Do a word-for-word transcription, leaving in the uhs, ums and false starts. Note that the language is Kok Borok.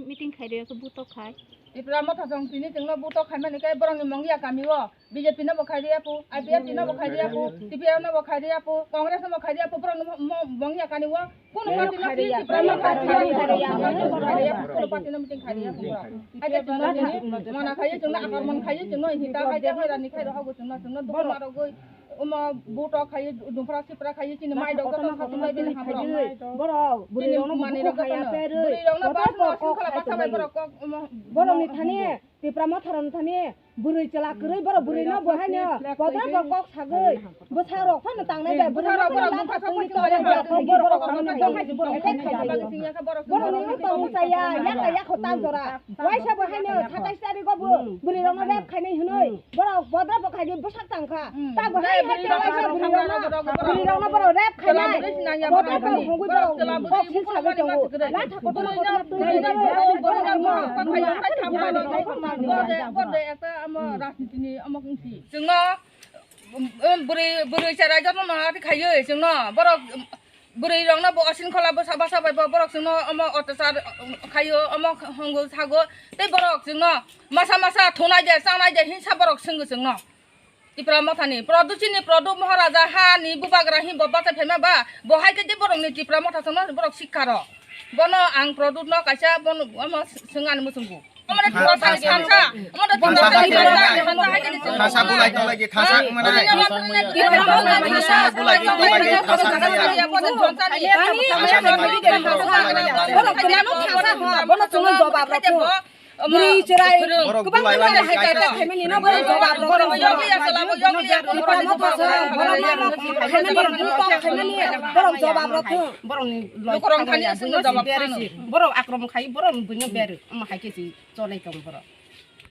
Meeting khai rwya khe butok khai. Tipra Motha song tini chwngno butok khaimani khe borokni Mongia kami o B J P no bo khai rwya phu, I P F T no bo khai rwya phu, T P F no bo khai rwya phu, Congress no bo khai rwya phu, borokno mo-, mo-, Mongia kani o kunu party no khai rwya, Tipra Motha khai rwya, khai rwya, khai rwya, kunu party no meeting khai rwya phu borok. Hai khe chwngno tini mana khai chwngno akormon khai chwngno hita khai de khai rani khai rw hago chwngno chwngno dukhu ma rogwi. Omo butok khai, dumphra sipra khai, chini mai rok joto khatung bai bini hamrok. Borok, bini bwrwi rokno manwi rok joto khaya no. Bwrwi rokno bas no singkhala basa bai borok kok, omo. Borok ni thani, Tipra Motha rok ni thani, bwrwi chwla kwrwi borok bwrwi no bo hai no, bodra bo kok sagwi, bwsa rok phano tangnai bai, bwrwi rok phano lantha tongwi tongwi borok phano khai, borok khai. Borok ni no tong chaya, yak yak hotan jora. Waisa bo hai no, satais tarik o bo, bwrwi rok no rep khainai hinoi. Borok bodra bo khai di bwsak tang kha. Hmm. Ta bo hai hai te waisa bwrwi rok no, bwrwi rok no borok rep khainai. Bodra bo hongwi borok kok sil sagwi tongo. Latha kotorma kotorma twi twi twi borok no. Bwrwi, bwrwi ekta omo rajniti ni omo wngsi. Chwngno, um, um, bwrwi, bwrwi chwrai joto no ati khaiwi chwngno. Borok, um, bwrwi rokno bo osin khola bwsa basa bai bo borok chwngno omo otachar, um, khaio, omo hwngo sago. Tei borok chwngno masa masa thunai de, chanai de hinsa borok swngwi chwngno. Tipra Mothani, Pradyut chini Pradyut Maharaja hani bubagra hi bo bachai phaima ba, bo hai khe je borokni Tipra Motha chwngno borok sikha rw. Bono ang Pradyut no kaisa bono omo swngani muchungo. Omo de thasa, thasa, omo de thasa, thasa, thasa hai khe ni chwng. Thasa bulai tong lagi, thasa mane. Thasa bulai tong lagi, thasa mane. Borok kwlano thasa ha, bono chwngno jobab rw. Bwrwi chwrai kwbang kwbang hai khe khaimani no borok jobab rw. Borok no khaimani buto khaimani borok jobab rw thung. Borok ni lokorong thani aswk no jobab phano. Borok akromon khai borok buino beru. Omo hai khe si cholai tong borok.